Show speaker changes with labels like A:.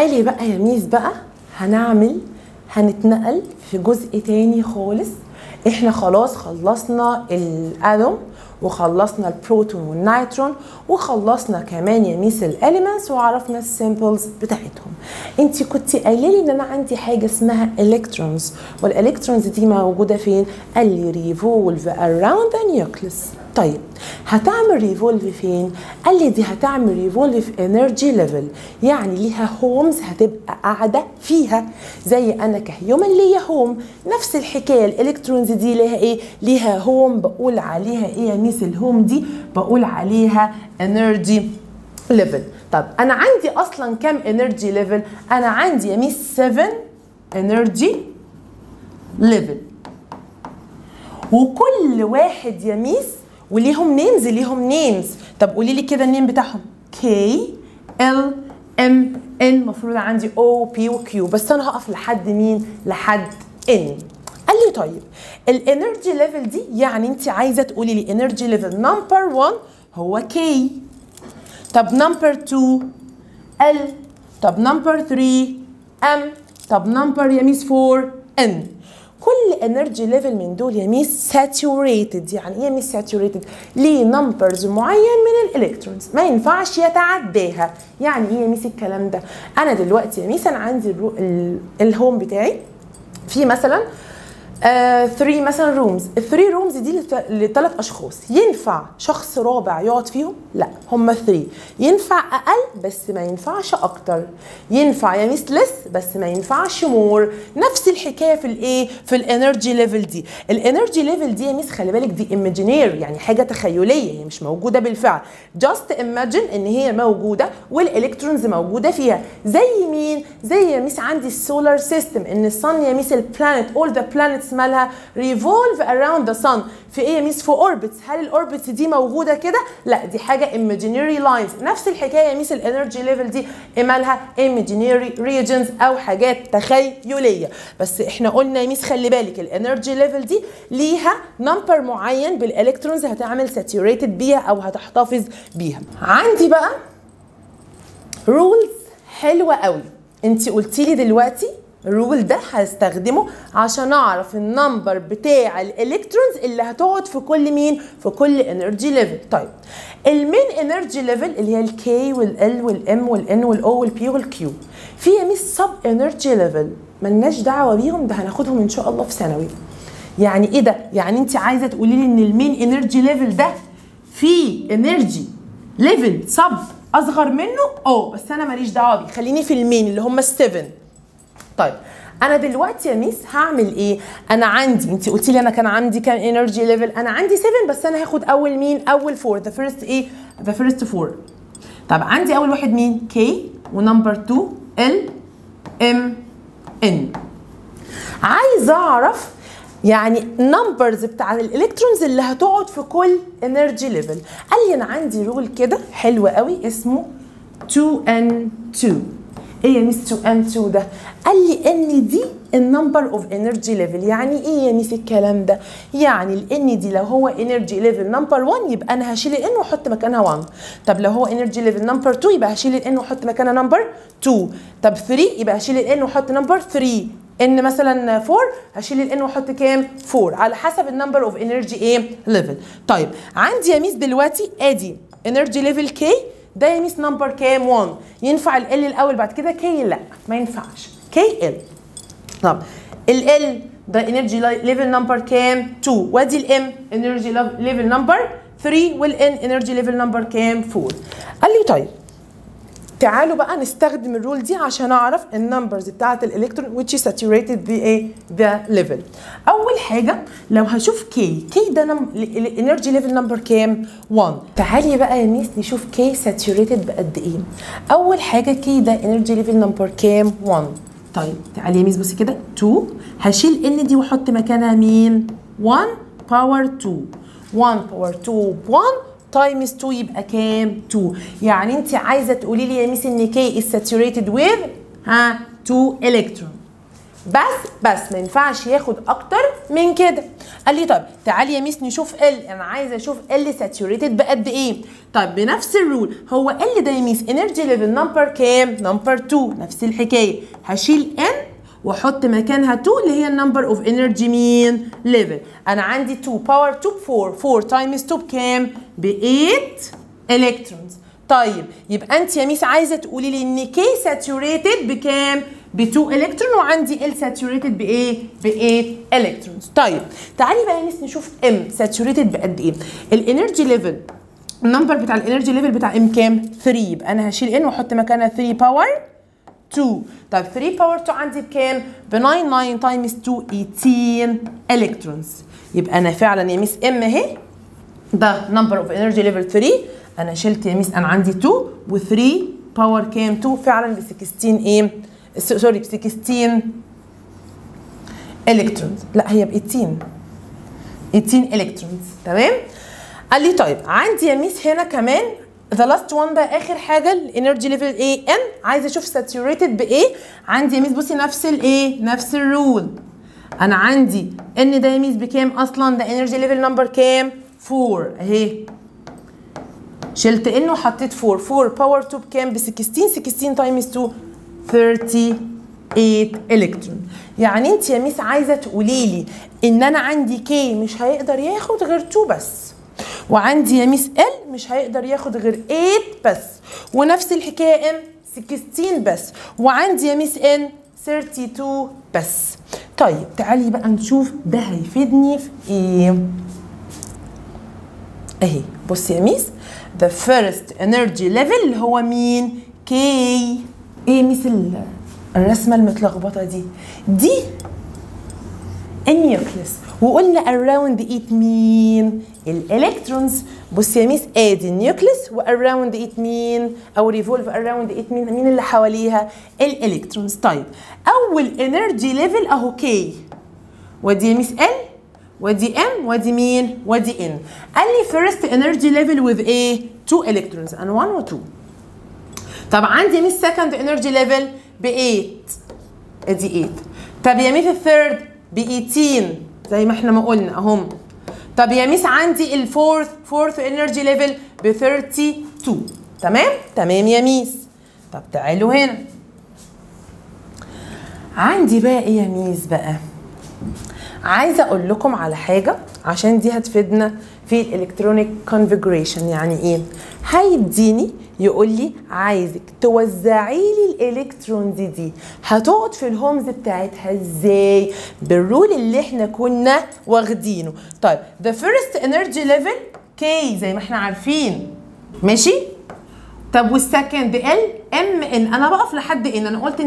A: تعالي بقى يا ميس بقى هنتنقل في جزء تاني خالص. احنا خلاص خلصنا ال atom وخلصنا البروتون والنيترون وخلصنا كمان يا ميس ال elements وعرفنا ال symbols بتاعتهم. انت كنت قايله لي ان انا عندي حاجة اسمها electrons، وال electrons دي موجودة فين؟ قال لي revolve around the nucleus. طيب هتعمل revolve فين؟ قال لي دي هتعمل revolve في energy level، يعني ليها homes هتبقى قاعدة فيها، زي انا ك human ليا home، نفس الحكاية ال electrons دي ليها ايه؟ ليها home. بقول عليها ايه يا ميس ال home دي؟ بقول عليها energy level. طب انا عندي اصلا كام energy level؟ انا عندي يا ميس 7 energy level، وكل واحد يا ميس وليهم names، ليهم names. طب قولي لي كده ال name بتاعهم. K L M N، المفروض عندي O P و Q، بس انا هقف لحد مين؟ لحد N. قال لي طيب ال energy level دي، يعني انت عايزه تقولي لي energy level number 1 هو K، طب number 2 L، طب number 3 M، طب number يا ميس 4 N. كل energy level من دول يا ميس saturated. يعني ايه يا ميس saturated؟ ليه numbers معين من ال electrons ما ينفعش يتعداها. يعني ايه يا ميس الكلام ده؟ انا دلوقتي يا ميس انا عندي ال home بتاعي في مثلا 3 مثلا rooms، ال 3 rooms دي لثلاث اشخاص، ينفع شخص رابع يقعد فيهم؟ لا، هم 3. ينفع اقل بس ما ينفعش اكتر، ينفع يا ميس less بس ما ينفعش more. نفس الحكاية في الايه؟ في ال energy level دي. ال energy level دي يا ميس خلي بالك دي imaginary، يعني حاجة تخيليه، هي مش موجودة بالفعل، just imagine ان هي موجودة وال electrons موجودة فيها. زي مين؟ زي يا ميس عندي ال solar system، ان ال sun يا ميس ال planet، all the planets مالها revolve around the sun في ايه يا ميس؟ في orbits. هل ال orbits دي موجودة كده؟ لا، دي حاجة imaginary lines. نفس الحكاية يا ميس ال energy level دي مالها imaginary regions او حاجات تخيليه. بس احنا قلنا يا ميس خلي بالك ال energy level دي ليها number معين بال electrons هتعمل saturated بيها او هتحتفظ بيها. عندي بقى rules حلوة قوي. انت قلتي لي دلوقتي ال rule ده هستخدمه عشان اعرف ال number بتاع ال electrons اللي هتقعد في كل مين؟ في كل energy level. طيب ال main energy level اللي هي الكي والال والام والان والاو والبي والكيو، في يا ميس sub energy level ملناش دعوه بيهم، ده هناخدهم ان شاء الله في ثانوي. يعني ايه ده؟ يعني انت عايزه تقولي لي ان ال main energy level ده في energy level sub اصغر منه؟ اه، بس انا ماليش دعوه بيه، خليني في ال main اللي هم ال7. طيب انا دلوقتي يا ميس هعمل ايه؟ انا عندي، انت قلتي لي انا كان عندي كام energy level؟ انا عندي 7، بس انا هاخد اول مين؟ اول 4، the first ايه؟ the first 4. طب عندي اول واحد مين؟ K، و number 2 L M N. عايزه اعرف يعني numbers بتاع ال electrons اللي هتقعد في كل energy level. قال لي انا عندي rule كده حلو قوي اسمه 2N2. ايه يا ميس 2N2 ده؟ قال لي ان دي ال number of energy level. يعني ايه يا ميس الكلام ده؟ يعني ال N دي لو هو energy level number 1 يبقى انا هشيل ال N واحط مكانها 1. طب لو هو energy level number 2 يبقى هشيل ال N واحط مكانها number 2. طب 3 يبقى هشيل ال N واحط number 3. N مثلا 4 هشيل ال N واحط كام؟ 4، على حسب ال number of energy ايه؟ level. طيب عندي يا ميس دلوقتي ادي energy level K، ده يا ميس number كام؟ 1. ينفع ال L الاول بعد كده K؟ لا ما ينفعش، K L. طب ال L ده energy level number كام؟ 2، وادي ال M energy level number 3، وال N energy level number كام؟ 4. قال لي طيب تعالوا بقى نستخدم ال rule دي عشان اعرف ال numbers بتاعه الالكترون which is saturated the ايه؟ the level. اول حاجة لو هشوف K، K ده ال energy level number كام؟ 1. تعالي بقى يا ميس نشوف K saturated بقد ايه. اول حاجة K ده energy level number كام؟ 1. طيب تعالي يا ميس بصي كده 2، هشيل N دي واحط مكانها مين؟ 1 power 2. 1 power 2 1 times 2 يبقى كام؟ 2. يعني انت عايزه تقولي لي يا ميس ان K is saturated with ها 2 الكترون. بس ما ينفعش ياخد اكتر من كده. قال لي طب تعالي يا ميس نشوف L، انا عايزه اشوف L saturated بقد ايه. طيب بنفس ال rule، هو L ده يا ميس energy level number كام؟ number 2. نفس الحكاية، هشيل N واحط مكانها 2 اللي هي ال number of energy مين؟ level. انا عندي 2 power 2 ب 4، 4 times 2 بكام؟ ب 8 electrons. طيب يبقى انت يا ميس عايزه تقولي لي ان K saturated بكام؟ ب 2 الكترون، وعندي L saturated بايه؟ ب 8 electrons. طيب تعالي بقى يا ميس نشوف M saturated بقد ايه؟ ال energy level، ال number بتاع ال energy level بتاع M كام؟ 3. يبقى انا هشيل N واحط مكانها 3 power 2. طيب 3 power 2 عندي بكام؟ ب 9، 9 times 2 18 electrons. يبقى انا فعلا يا ميس M اهي ده number of energy level 3، انا شلت يا ميس انا عندي 2 و3 power كام؟ 2، فعلا ب 16 ايه؟ sorry ب 16 electrons، لا هي ب 18 electrons. تمام؟ قال لي طيب عندي يا ميس هنا كمان the last one بقى، اخر حاجة ال energy level ايه؟ N، عايزه اشوف saturated بايه؟ عندي يا ميس بصي نفس الايه؟ نفس ال rule. انا عندي N ده يا ميس بكام اصلا؟ ده energy level number كام؟ 4 اهي، شلت N وحطيت 4، 4 power 2 بكام؟ ب 16، 16 times 2 38 الكترون. يعني انت يا ميس عايزه تقولي لي ان انا عندي K مش هيقدر ياخد غير 2 بس، وعندي يا ميس L مش هيقدر ياخد غير 8 بس، ونفس الحكاية M 16 بس، وعندي يا ميس N 32 بس. طيب تعالي بقى نشوف ده هيفيدني في ايه. اهي بصي يا ميس، the first energy level اللي هو مين؟ K. ايه يا ميس الرسمة المتلخبطه دي؟ دي ال nucleus، وقلنا around it مين؟ ال electrons. بصي يا ميس ادي ال nucleus و around it مين؟ او revolve around it مين؟ مين اللي حواليها؟ ال electrons. طيب اول energy level اهو K، ودي يا ميس L، ودي M، ودي مين؟ ودي N. قال لي first energy level with ايه؟ 2 electrons and 1 و 2. طب عندي ميس second energy level ب 8، ادي 8. طب يا ميس ال third ب 18 زي ما احنا ما قلنا اهم. طب يا ميس عندي ال fourth energy level ب 32. تمام؟ تمام يا ميس. طب تعالوا هنا عندي بقى ايه يا ميس بقى؟ عايزه اقول لكم على حاجة عشان دي هتفيدنا في ال electronic configuration. يعني ايه؟ هيديني يقول لي عايزك توزعي لي ال electrons دي هتقعد في ال homes بتاعتها ازاي بال rule اللي احنا كنا واخدينه. طيب the first energy level K زي ما احنا عارفين، ماشي؟ طب وال second L M N، انا بقف لحد N، انا قلت